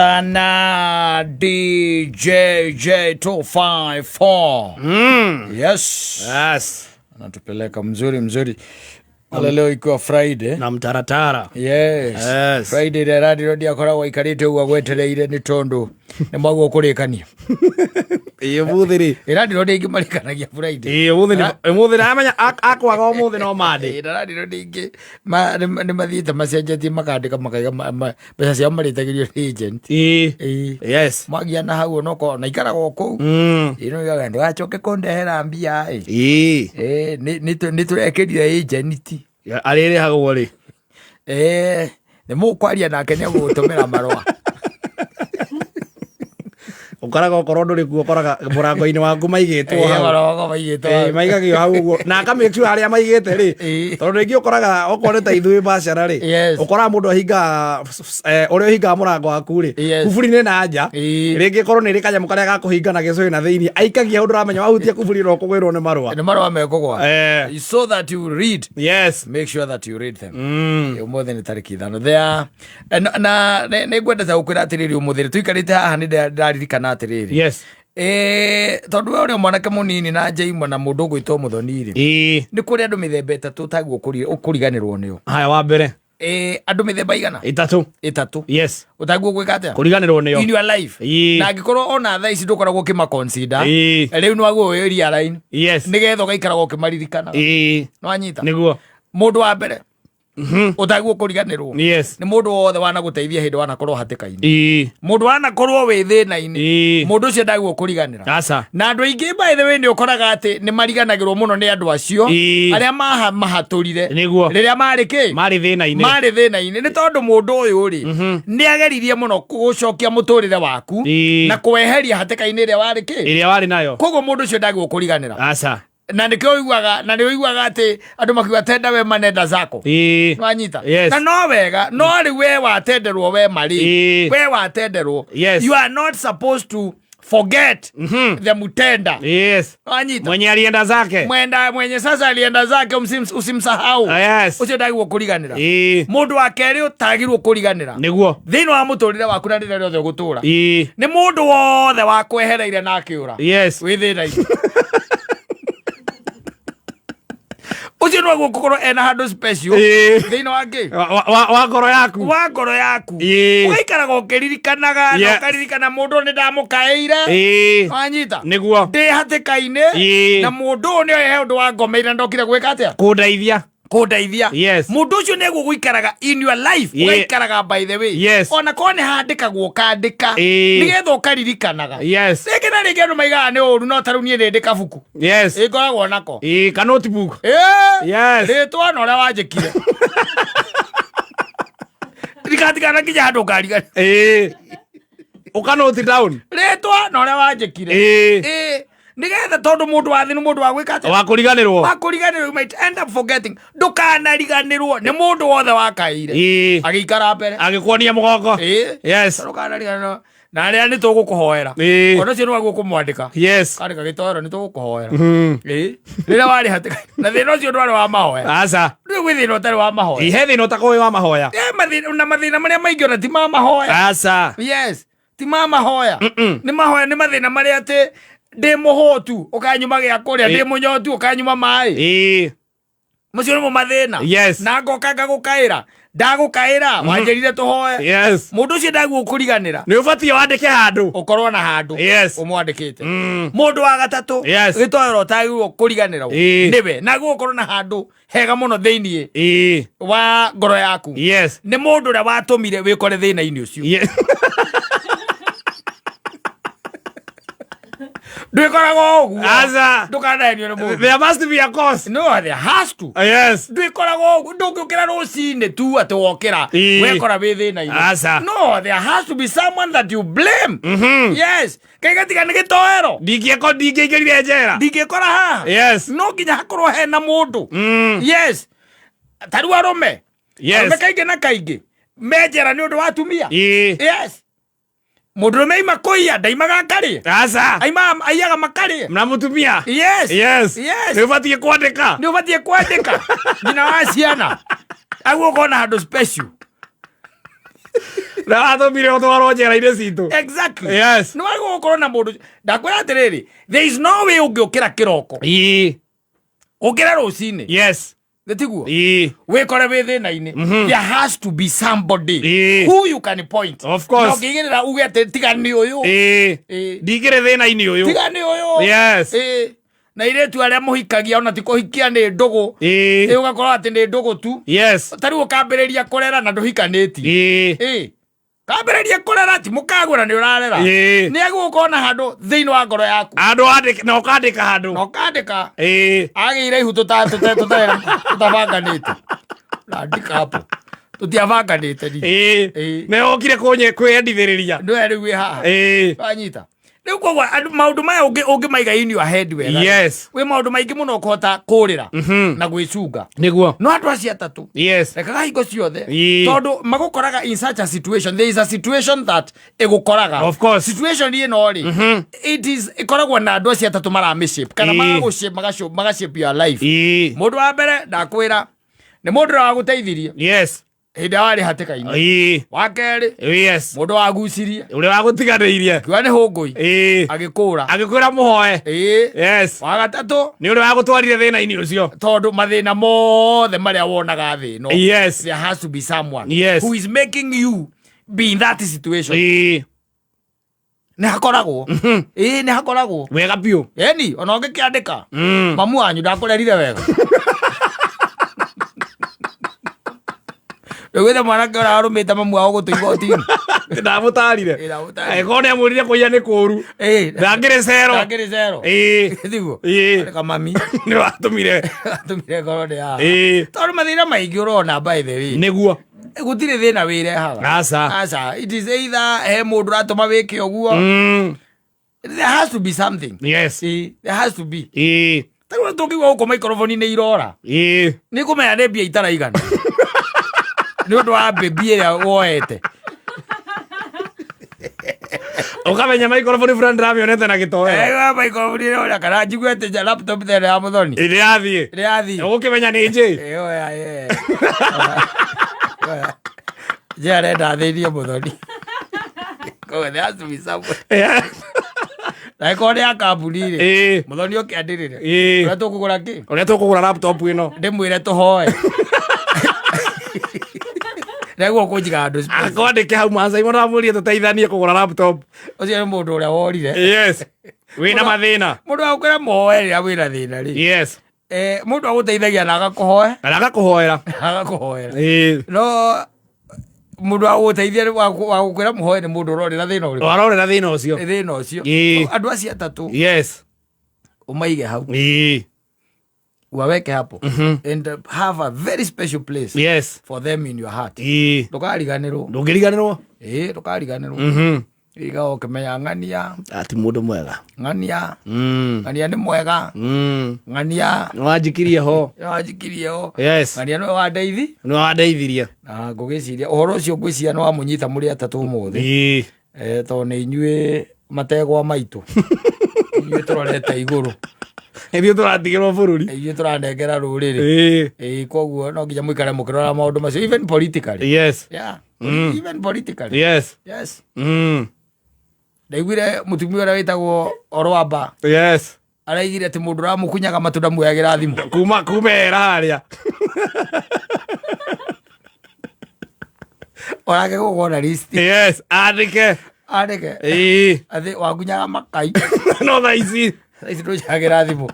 Sana DJ J254. Yes. Yes. Anatupeleka mzuri mzuri. Wala leo ikiwa Friday. Na mtaratara. Yes. Yes. Friday ĩrĩa ĩrathirwo ndiakoragwo aikarĩte ũguo agwetereire nĩ tondũ nĩ mwagwo kũrĩkania. Ĩĩ ũmũthĩ rĩ. Ĩrathirwo ndĩ ingĩ marĩkanagia Friday. Ĩĩ ũmũthĩ nĩ ũmũthĩ nĩ amenya akwaga ũmũthĩ no Monday. Ĩrathirwo ndĩ ingĩ nĩ mathiĩte macenjetie makandĩka makaiga mbeca ciao marĩtagĩrio nĩ agent. Ĩĩ. Ĩĩ. Yes. Mwagia na hau onokorwo na ikaraga o kũu. Ĩĩ no igaga ndũgacoke kũndehera mbia ĩ. Ĩĩ. Ĩĩ nĩ tũrekĩrire agent. Arĩrĩhagwo rĩ? Ĩĩ nĩ mũkwaria nake nĩ egũgũtũmĩra marũa. Ũkoraga okorwo ndũrĩ kuo ũkoraga mũrango-inĩ waku maigĩtwo Ĩĩ, hau. marũa maigĩtwo Ĩĩ, hau. maigagio hau ũguo na aka make sure harĩa maigĩte rĩ Ĩĩ. tondũ rĩngĩ ũkoraga okorwo nĩ ta ithuĩ bacara rĩ Yes. ũkoraga mũndũ ahingaga ũrĩa ũhingaga mũrango waku rĩ Yes. kuburi-inĩ na nja Ĩĩ. rĩngĩ korwo nĩ ĩrĩ kanyamũ karĩa ga kũhinga na gĩcũhĩ na thĩinĩ aikagia hau ndũramenya wahutia kuburi no kũgwĩrwo nĩ marũa. Nĩ marũa mekũgwa. Eh. So that you read. Yes. Make sure that you read them. Ũmũthĩ nĩ tarĩki 5. There na nĩ ngwendete gũkwĩra atĩrĩrĩ ũmũthĩ tũikarĩte haha nĩ ndĩraririkana atĩrĩrĩ. Yes. Tondũ we ũrĩ o mwanake mũnini na njaimwe na mũndũ ũgwĩtwo mũthoni rĩ. Ĩĩ. Nĩ kũrĩ andũ mĩthemba ĩtatũ ũtagwo ũkũriganĩrwo nĩo. Haya wa mbere. Andũ mĩthemba igana? Ĩtatũ. Ĩtatũ. Yes. Ũtagwo gwĩka atĩa? Kũriganĩrwo nĩo. In your life. Ĩĩ. Na angĩkorwo ona thaa ici ndũkoragwo ũkĩma consider. Ĩĩ. Rĩu nĩ wagwo wĩ realign. Yes. Nĩgetha ũgaikaraga ũkĩmaririkanaga. Ĩĩ. Nĩwanyita? Nĩguo. Mũndũ wa mbere ũtagwo kũriganĩrwo Yes. nĩ mũndũ wothe wanagũteithia hĩndĩ wanakorwo hatĩka-inĩ. Ĩĩ. Mũndũ wanakorwo wĩ thĩna-inĩ. Ĩĩ. Mũndũ ũcio ndagwo kũriganĩra. Aca. Na andũ aingĩ by the way nĩ ũkoraga atĩ nĩ mariganagĩrwo mũno nĩ andũ acio Ĩĩ. arĩa mahatũrire Nĩguo. rĩrĩa marĩ kĩ Marĩ thĩna-inĩ. marĩ thĩna-inĩ nĩ tondũ mũndũ ũyũ rĩ nĩ ageririe mũno gũcokia mũtũrĩre waku Ĩĩ. na kweheria hatĩka-inĩ ĩrĩa warĩ kĩ Ĩrĩa warĩ nayo. koguo mũndũ ũcio ndagwo kũriganĩra. Aca. Na nĩkĩo ũiguaga na nĩ ũiguaga atĩ andũ makiuga tenda wema nenda zako. Ĩĩ. Nwanyita? Yes. Na no wega no rĩu we watenderwo wema rĩ Ĩĩ. we watenderwo Yes. you are not supposed to forget the mutenda. Yes. Nwanyita? Mwenye alienda zake. Mwenda mwenye sasa alienda zake usimsahau. Yes. Ũcio ndagirwo kũriganĩra. Ĩĩ. Mũndũ wa kerĩ ũtagirwo kũriganĩra Nĩguo. thĩinĩ wa mũtũrĩre waku na rĩrĩa rĩothe ũgũtũra Ĩĩ. nĩ mũndũ wothe wakwehereire na akĩũra Yes. wĩ thĩna-inĩ. Ũcio nĩwaguo gũkorwo ena handũ special Ĩĩ. thĩinĩ wa kĩ Wa ngoro yaku. wa ngoro yaku. Ĩĩ. Ũgaikaraga ũkĩririkanaga na Yes. ũkaririkana mũndũ ũyũ nĩ ndamũkaĩire. Ĩĩ. Wanyita? Nĩguo. Ndĩ hatĩka-inĩ Ĩĩ. na mũndũ ũyũ nĩoĩ he ũndũ wangomeire ndokire gwĩka atĩa? Kũndeithia. Kũndeithia. Yes. Mũndũ ũcio nĩguo gũikaraga in your life. Yeah. Ũgaikaraga by the way. Yes. Ona korwo nĩ handĩkagwo ũkandĩka. Ĩĩ. Nĩgetha ũkaririkanaga. Yes. Rĩngĩ na rĩngĩ andũ maigaga nĩ ũru no ta rĩu niĩ nĩ ndĩ kabuku. Yes. Ĩ ngoragwo nako. Ĩĩ, ka notebook. Ĩĩ. Yes. Rĩtwa na ũrĩa wanjĩkire. Ndikatigana nginya handũ ngarigana. Ĩĩ. Ũka note down. Rĩtwa na ũrĩa wanjĩkire. Ĩĩ. Ĩĩ. Nĩgetha tondũ mũndũ wa thĩ nĩ mũndũ wa gwĩka atĩa? Wa kũriganĩrwo. Wa kũriganĩrwo, you might end up forgetting. Ndũkanariganĩrwo nĩ mũndũ wothe wakaire. Ĩĩ. Agĩikara mbere. Agĩkuonia mũgongo. Ĩĩ. Yes. Ndũkanariganĩrwo. Na arĩa nĩ tũgũkũhoera. Ĩĩ. Ona ũcio nĩ waguo kũmwandĩka. Yes. Kandĩka gĩtoero nĩ tũgũkũhoera. Ĩĩ. Rĩrĩa warĩ hatĩka. Na thĩna ũcio ndwarĩ wa mahoya. Aca. Ndũĩ gwĩ thĩna ũtarĩ wa mahoya. Ihe thĩna ũtakorwo wĩ wa mahoya. Mathĩna na mathĩna marĩa maingĩ ona ti ma mahoya. Aca. Yes. Ti ma mahoya. Nĩ mahoya nĩ mathĩna marĩa atĩ ndĩ mũhũtu ũkanyuma gĩa kũrĩa, ndĩ mũnyotu ũkanyuma maĩ. Ĩĩ. Macio nĩmo mathĩna. Yes. Na ngoka ngagũkaĩra. Ndagũkaĩra wanjĩrire tũhoe. Yes. Mũndũ ũcio ndaguo kũriganĩra. Nĩ ũbatiĩ wandĩke handũ. Ũkorwo na handũ. Yes. Ũmwandĩkĩte. Mũndũ wa gatatũ. Yes. Gĩtoero ũtagĩrĩirwo kũriganĩrwo. Ĩĩ. Nĩwe. Naguo ũkorwo na handũ hega mũno thĩinĩ Ĩĩ. wa ngoro yaku. Yes. Nĩ mũndũ ũrĩa watũmire wĩkore thĩna-inĩ ũcio. Yes. Ndwĩkoraga ũguo. Aca. Ndũkanahenio nĩ mũndũ. There must be a cause. No, there has to. Yes. Ndwĩkoraga ũguo ndũngĩũkĩra rũcinĩ tu atĩ wokĩra Ĩĩ. wekora wĩ thĩna-inĩ. Aca. No, there has to be someone that you blame. Yes. Kaĩ gatiga nĩ gĩtoero. Ndingĩko ndingĩingĩrire njera. Ndingĩkora haha. Yes. No nginya hakorwo hena mũndũ. Yes. Ta rĩu arũme. Yes. Arũme kaingĩ na kaingĩ me njera nĩ ũndũ wa atumia. Ĩĩ. Yes. Mũndũrũme aima kũiya ndaimaga akarĩe. Aca. Aima aiyaga makarĩe. Na mũtumia. Yes. Yes. Yes. Nĩ ũbatiĩ kwandĩka. Nĩ ũbatiĩ kwandĩka. Nyina wa ciana. Aguo ũkona handũ special. Na watũmire ũtwarwo njera-inĩ citũ. Exactly. Yes. Nĩ wagĩrĩirwo gũkorwo na mũndũ. Ndakwĩra atĩrĩrĩ, there is no way ũngĩũkĩra kĩroko, Ĩĩ. ũkĩre rũcinĩ, Yes. nĩ tiguo, Ĩĩ. wĩkore wĩ thĩna-inĩ, there has to be somebody Ĩĩ. who you can point. Of course. Na ũngĩigĩrĩra uge atĩ tiga nĩ ũyũ. Ĩĩ. Ĩĩ. Ndingĩrĩ thĩna-inĩ ũyũ. Tiga nĩ ũyũ. Yes. Ĩĩ. Na airĩtu arĩa mũhikagia ona ti kũhikia, nĩ ndũgũ. Ĩĩ. Ĩ, ũgakorwo atĩ nĩ ndũgũ tu. Yes. Ta rĩu ũkambĩrĩria kũrera na ndũhikanĩtie. Ĩĩ. Ĩ, kambĩrĩria kũrera, ti mũkagũra, nĩ ũrarera. Ĩĩ. Nĩ agũkorwo na handũ thĩinĩ wa ngoro yaku. Handũ wandĩke na ũkandĩka handũ. Na ũkandĩka. Ĩĩ. Agĩire ihu tũtabanganĩte, andĩka hapo, tũtiabanganĩte ni. Ĩĩ. Ĩĩ. Nĩ okire kwĩyendithĩrĩria. Nĩwe rĩu wĩ haha. Ĩĩ. Wanyita rĩu, koguo maũndũ maya ũngĩmaiga in your head wega, Yes. wĩ maũndũ maingĩ mũno ũkũhota kũrĩra na gwĩcunga. Nĩguo. No andũ acio atatũ, Yes. rekaga hingo ciothe, Ĩĩ. tondũ magũkoraga in such a situation. There is a situation that ĩgũkoraga. Of course. Situation ĩno rĩ, it is ĩkoragwo na andũ acio atatũ maramĩshape kana Ĩĩ. magagũshape, magashape your life. Ĩĩ. Mũndũ wa mbere ndakwĩra nĩ mũndũ ũrĩa wagũteithirie Yes. hĩndĩ ĩrĩa warĩ hatĩka-inĩ. Ĩĩ. Wa kerĩ, Yes. mũndũ wagucirie Ũrĩa wagũtiganĩirie. kiuga nĩ hũngũi, Ĩĩ. agĩkũra. Agĩkwĩra mũhoe. Ĩĩ. Yes. Wa gatatũ, Nĩ ũrĩa wagũtwarire thĩna-inĩ ũcio. Tondũ mathĩna mothe marĩa wonaga thĩ ĩno, Yes. there has to be someone Yes. who is making you be in that situation. Ĩĩ. Nĩ hakoragwo, ĩĩ, nĩ hakoragwo. Wega biũ. Eni ona ũngĩkĩandĩka mamu wanyu ndakũrerire wega, rĩu wĩre mwanake ũrĩa warũmĩte mamu wao gũtũ igoti-inĩ. Ndamũtarire. Ĩ, ndamũtarire. Angĩkorwo nĩ amwĩrire kũiya nĩ kũũru. Ĩ, Ndangĩrĩ cero. Ndangĩrĩ cero. Ĩĩ. Thiguo. Ĩĩ. Andĩka mami. Nĩ watũmire. Atũmire ngoro nĩ haha. Ĩĩ. Tondũ mathĩna maingĩ ũrona, by the way, Nĩguo. Gũtirĩ thĩna wĩrehaga. Aca. Aca, it is either he mũndũ ũratũma wĩke ũguo. There has to be something. Yes. Ĩĩ, there has to be. Ĩĩ. Tarĩu tũngĩigua gũkũ microphone nĩ irora, Ĩĩ. Nĩ kũmenya nĩ mbia itaraigana nĩ ũndũ wa mbĩmbi ĩrĩa woete. Ũkamenya microphone fulani ndĩramĩonete na gĩtoero. Ĩyo microphone ĩrora, kana njigue atĩ nja laptop ĩrĩa ya mũthoni Ĩrĩ yathiĩ. Ĩrĩa yathiĩ. Ũgũkĩmenya nĩ njĩ. Ĩyo ya ye nje arenda athĩnie mũthoni. Koguo there has to be somebody. Na ĩkorwo nĩ ya kambuni rĩ, Ĩĩ. mũthoni oke andĩrĩre Ĩĩ. ũrĩa tũkũgũra kĩ. Ũrĩa tũkũgũra laptop ĩno. Ndĩmwĩre tũhoe nĩguo kũnjiga handũ space. Akwandĩke hau maca imwe ndamwĩrire tũteithanie kũgũra laptop. Ũcio nĩ mũndũ ũrĩa worire. Yes. Wĩna mathĩna. Mũndũ wa gũkwĩra mũhoe rĩrĩa wĩna thĩna rĩ, Yes. Mũndũ agũteithagia na agakũhoe. Na agakũhoera. Agakũhoera. Ĩĩ. No mũndũ wa gũgũteithia wa gũkwĩra mũhoe nĩ mũndũ ũrorĩra thĩna ũrĩkũ? Warorera thĩna ũcio. Thĩna ũcio. Ĩĩ. Andũ acio atatũ, Yes. ũmaige hau, Ĩĩ. waweke hapo and have a very special place Yes. for them in your heart. Ĩĩ. Ndũkariganĩrwo. Ndũngĩriganĩrwo. Ĩĩ, ndũkariganĩrwo. Iga ũkĩmenya ng'ania. Ati mũndũ mwega. Ng'ania, ng'ania nĩ mwega. Ng'ania. Nĩwanjikirie ho. Nĩwanjikirie ho. Yes. Ng'ania nĩwe wandeithi. Nĩwandeithirie. Na ngũgĩciria ũhoro ũcio, ngwĩciria nĩ wamũnyita mũrĩ atatũ ũmũthĩ. Ĩĩ. Tondũ nĩ inyuĩ mategwa maitũ, inyuĩ tũrorete igũrũ. Ithuĩ tũratigĩrwo bũrũri. Inyuĩ tũranengera rũrĩrĩ. Ĩĩ. Ĩĩ, koguo no nginya mũikare mũkĩrora maũndũ macio, even politically. Yes. Yeah, even politically. Yes. Yes. Ndaiguire mũtumia ũrĩa wĩtagwo Orwamba Yes. araigire atĩ mũndũ ũramũkunyaga matunda muoyagĩra thimũ. Kuma era harĩa. Onake gũkorwo na list. Yes. Andĩke. Andĩke Ĩĩ. atĩ wakunyaga makai. No thaa ici. Thaa ici ndũnjagĩra thimũ.